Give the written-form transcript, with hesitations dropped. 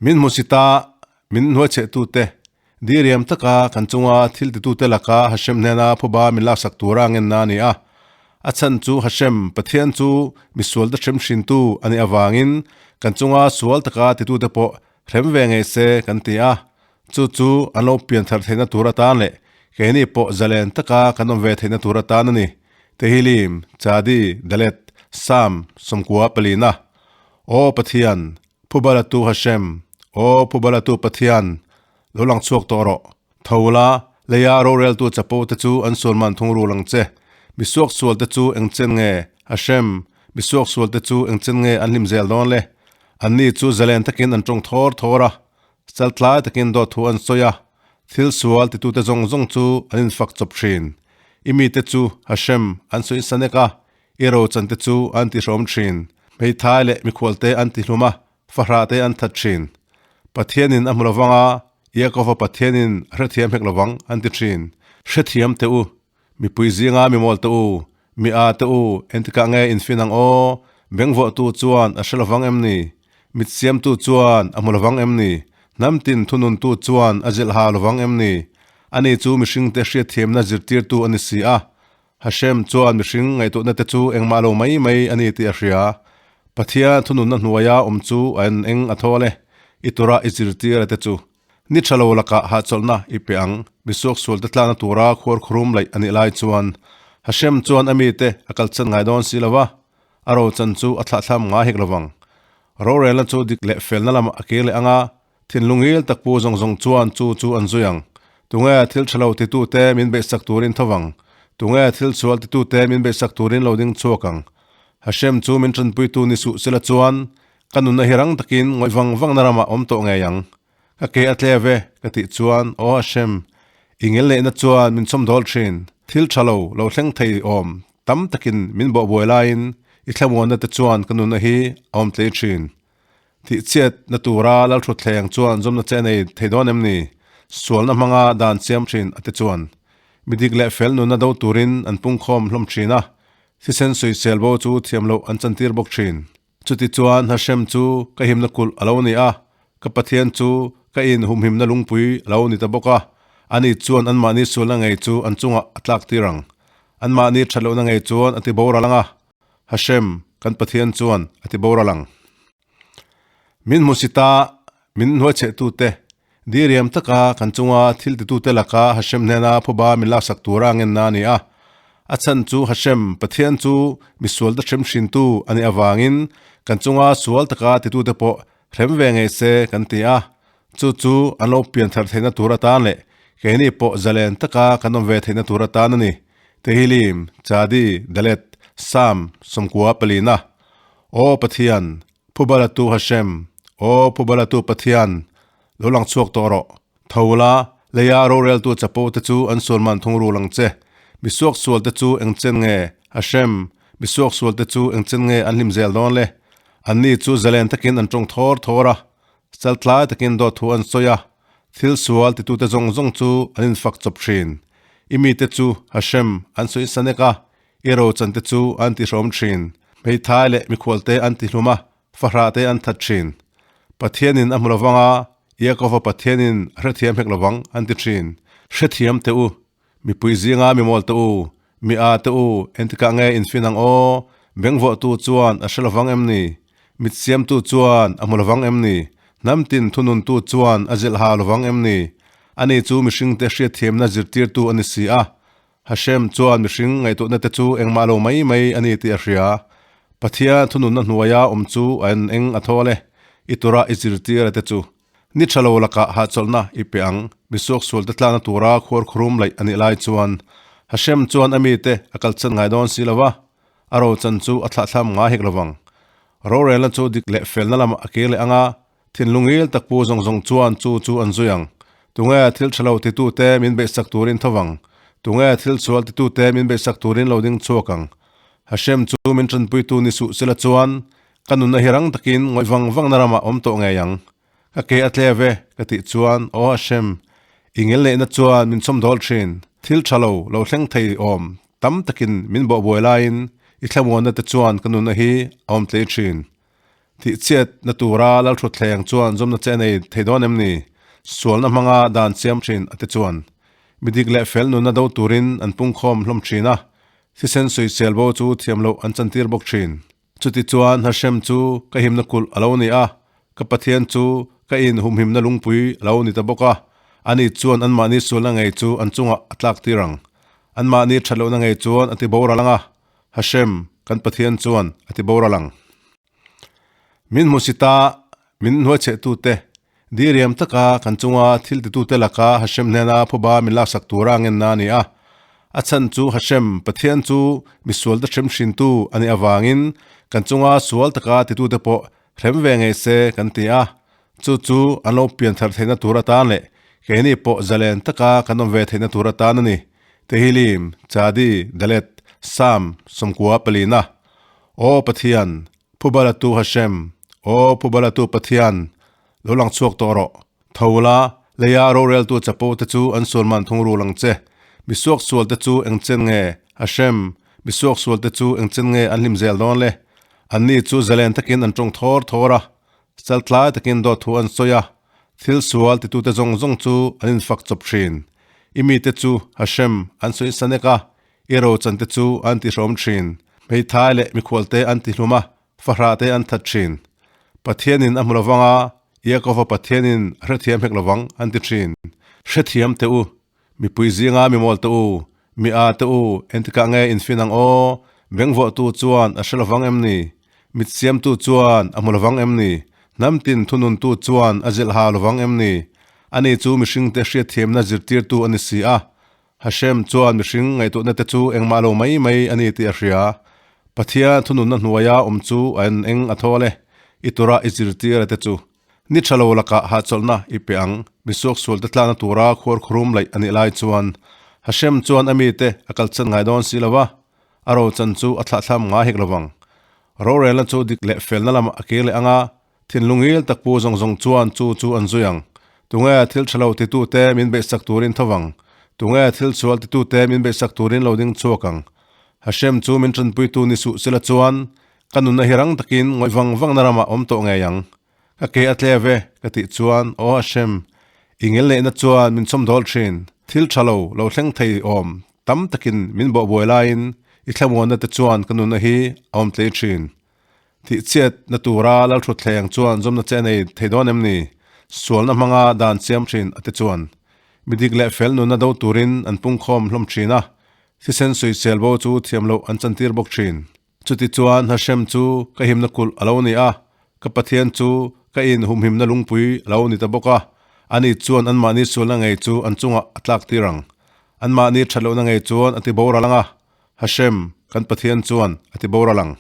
Min hmusita min hnuaichheh tute, diriam taka kan chunga thil titute laka Hashem hnena phuba min laksak tura ngenna a ni a. A chhan chu Hashem, Pathian chu misual te hrem hrintu a nih avangin kan chunga sual taka titute pawh hrem ve ngei se kan ti a. Chu chu an lo pian thar theihna tur atan leh keini pawh zalen taka kan awm ve theihna tur atan a ni. Tehilim, Chadi, Dalet, Sam, 94 palina. Aw Pathian, Phubalatu Hashem, Aw Phubalatu Pathian, lo lang chhuak tawh rawh. Tho la, leia roreltu chapo te chu an sualman thung rul ang che. Mi suaksual te chu eng chen nge, Hashem, mi suaksual te chu eng chen nge an hlim zel dawn le? Anni chu zalen takin an tawng thawr thawr a, chaltlai takin dawt thu an sawi a, thil sual titute zawng zawng chu an infak chawp thin. I mite chu, Hashem, an sawi sanek a, I rochan te chu an ti hrawm thin. Hmeithai leh mikhual te an ti hlum a, fahrah te an that thin. Pathianin a hmu lovang a, Iakova Pathianin a hrethiam hek lovang an ti thin. Hrethiam teh u, mipui zinga mimawl teh u, mi a teh u, entikah nge infin ang aw? Bengvawhtu chuan a hre lovang em ni? Mitsiamtu chuan a hmu lovang em ni? Hnamtin thununtu chuan a zilh ha lovang em ni? Ani chu mihringte hriatthiamna zirtirtu a ni si a, Hashem chuan mihring ngaihtuahna te chu engmah lo mai mai a ni tih a hria. Pathian thununna hnuaia awm chu a en eng a thawl e, i tura i zirtir a te chu. Ni tha lo lakah hahchawlhna i pe ang, misuaksual te tlakna tura khuar khurum laih a nih lai chuan Hashem chuan a mite a kalchan ngai dawn si lo va, a rochan chu a thlahthlam ngai hek lovang. Rorelna chu dik leh felna lamah a kir leh ang a, Thinlungil tak pu zawng zawng chuan chu chu an zui ang. Tunge thil tha lo titute min beihsak turin tho vang? Tunge thil sual titute min beihsak turin lo ding chhuak ang? Hashem chu min tanpuitu ni suh sela chuan ka nunna hi rang takin ngawih vang vangna ramah awm tawh ngei ang. Ka ke a tle ve, ka tih chuan, Aw Hashem, i ngil neihna chuan min chhawmdawl thin. Thil tha lo lo thleng thei awm tam takin min bawhbuai laiin i thlamuanna te chuan ka nunna hi a awm tlei thin. Thihchhiat na tura Lalthutthleng chuan zawmna che a nei thei dawn em ni? Sualna hmanga dan siam thin a ti chuan. Mi dik leh fel nunna do turin an pungkhawm hlawm thin a, thisen sawisel bo chu thiam loh an chantir bawk thin. Chuti chuan Hashem chu ka himna kulh a lo ni a, ka Pathian chu ka in humhimna lungpui a lo ni ta bawk a, ani chuan anmahni sualna ngei chu an chungah a tlak tir ang. Anmahni that lohna ngei chuan a ti boral ang a, Hashem, kan Pathian chuan a ti boral ang. Min hmusita min hnuaichhehtute, diriam taka kan chunga thil titute laka Hashem hnena phuba min laksak tura ngenna a ni a. A chhan chu Hashem, Pathian chu misual te hrem hrintu a nih avangin kan chunga sual taka titute pawh hrem ve ngei se kan ti a. Chu chu an lo pian thar theihna tur atan leh keini pawh zalen taka kan awm ve theihna tur atan a ni. Tehilim, Chadi, Dalet, Sam, 94 palina. Aw Pathian, Phubalatu Hashem, Aw Phubalatu Pathian, lo lang chhuak tawh rawh. Tho la, leia roreltu chapo te chu an sualman thung rul ang che. Mi suaksual te chu eng chen nge, Hashem, mi suaksual te chu eng chen nge an hlim zel dawn le? Anni chu zalen takin an tawng thawr thawr a, Chaltlai takin dawt thu an sawi a, thil sual titute zawng zawng chu an infak chawp thin. I mite chu Hashem an sawi sanek a, i rochan te chu an tihrawm thin. Hmeithai leh mikhual te an tihlum a, fahrah te an that thin. Pathianin a hmu lovang a, Iakova Pathianin a hrethiam hek lovang an ti thin. Hrethiam teh u, mipui zinga mimawl teh u, Mi a te u, entikah nge infin ang aw? Bengvawhtu chuan a hre lovang em ni? Mitsiamtu chuan a hmu lovang em ni? Hnamtin thununtu chuan a zilh ha lovang em ni? Ani chu mihringte hriatthiamna zirtirtu a ni si a. Hashem chuan mihring ngaihtuahna te chu engmah lo mai mai a ni tih a hria. Pathian thununna hnuaia awm chu a en eng a thawl e, i tura i zirtir a te chu. Ni tha lo lakah hahchawlhna i pe ang, misuaksual te tlakna tura khuar khurum laih a nih lai chuan Hashem chuan a mite a kalchan ngai dawn si lo va, a rochan chu a thlahthlam ngai hek lovang. Rorelna chu dik leh felna lamah a kir leh ang a, thinlungil tak pu zawng zawng chuan chu chu an zui ang. Tunge thil tha lo titute min beihsak turin tho vang? Tunge thil sual titute min beihsak turin lo ding chhuak ang? Hashem chu min tanpuitu ni suh sela chuan Ka nunna hi rang takin ngawih vang vangna ramah awm tawh ngei ang. Ka ke a tle ve, ka tih chuan, Aw Hashem, i ngil neihna chuan min chhawmdawl thin. Thil tha lo, lo thleng thei awm tam takin min bawhbuai laiin i thlamuanna te chuan ka nunna hi a awm tlei thin. Thihchhiat na tura Lalthutthleng chuan zawmna che a nei thei dawn em ni? Sualna hmanga dan siam thin a ti chuan mi dik leh fel nunna do turin an pungkhawm hlawm thin a, thisen sawisel bo chu thiam loh an chantir bawk thin. Chuti chuan Hashem chu ka himna kulh a lo ni a, ka Pathian chu ka in humhimna lungpui a lo ni ta bawk a, ani chuan anmahni sualna ngei chu an chungah a tlak tir ang. Anmahni that lohna ngei chuan a ti boral ang a, Hashem, kan Pathian chuan a ti boral ang. Min hmusita min hnuaichhehtute, diriam taka kan chunga thil titute laka Hashem hnena phuba min laksak tura ngenna a ni a. A chhan chu Hashem, Pathian chu misualte hrem hrintu a nih avangin kan chunga sual taka titute pawh hrem ve ngei se kan ti a. Chu chu an lo pian thar theihna tur atan leh keini pawh zalen taka kan awm ve theihna tur atan a ni. Tehilim, Chadi, Dalet, Sam, 94 palina. Aw Pathian, Phubalatu Hashem, Aw Phubalatu Pathian, lo lang chhuak tawh rawh. Tho la, leia roreltu chapo te chu an sual man thung rul ang che. Mi suak sual te chu eng chen nge, Hashem, mi suak sual te chu eng chen nge an hlim zel dawn le? Anni chu zalen takin an tawng thawr thawr a, chaltlai takin dawt thu an sawi a, thil sual titute zawng zawng chu an infak chawp thin. I mite chu, Hashem, an sawi sanek a, I rochan te chu an ti hrawm thin. Hmeithai leh mikhual te an ti hlum a, fahrah te an that thin. Pathianin a hmu lovang a, Iakova Pathianin a hrethiam hek lovang an ti thin. Hrethiam teh u, mipui zinga mimawl teh u, mi a teh u, entikah nge infin ang aw? Bengvawhtu chuan a hre lovang em ni? Mit siamtu chuan a hmu lovang em ni? Hnam tin thununtu chuan a zilh ha lovang em ni? Ani chu mihringte hriatthiamna zirtirtu a ni si a, Hashem chuan mihring ngaihtuahna te chu engmah lo mai mai a ni tih a hria. Pathian thununna hnuaia awm chu a en eng a thawl e, i tura i zirtir a te chu. Ni tha lo lakah hahchawlhna i pe ang, mi suaksual te tlakna tura khuarkhurum laih a nih lai chuan Hashem chuan a mite a kalchan ngai dawn si lo va, a rochan chu a thlahthlam ngai hek lovang. Rorelna chu dik leh felna lamah a kir leh ang a, Thinlung ngil tak pu zawng zawng chuan chu chu an zui ang. Tunge thil tha lo titute min beihsak turin tho vang? Tunge thil sual titute min beihsak turin lo ding chhuak ang? Hashem chu min tanpuitu ni suh sela chuan ka nunna hi rang takin ngawih vang vangna ramah awm tawh ngei ang. Ka ke a tle ve, ka tih chuan, Aw Hashem, i ngil neihna chuan min chhawmdawl thin. Thil tha lo lo thleng thei awm tam takin min bawhbuai laiin i thlamuanna te chuan ka nunna hi a awm tlei thin. Thihchhiat na tura Lalthutthleng chuan zawmna che a nei thei dawn em ni? Sualna hmanga dan siam thin a ti chuan mi dik leh fel nunna do turin an pungkhawm hlawm thin a, thisen sawisel bo chu thiam loh an chantir bawk thin. Chuti chuan Hashem chu ka himna kulh a lo ni a, ka Pathian chu ka in humhimna lungpui a lo ni ta bawk a, ani chuan anmahni sualna ngei chu an chungah a tlak tir ang. Anmahni that lohna ngei chuan a ti boral ang a, Hashem, kan Pathian chuan a ti boral ang.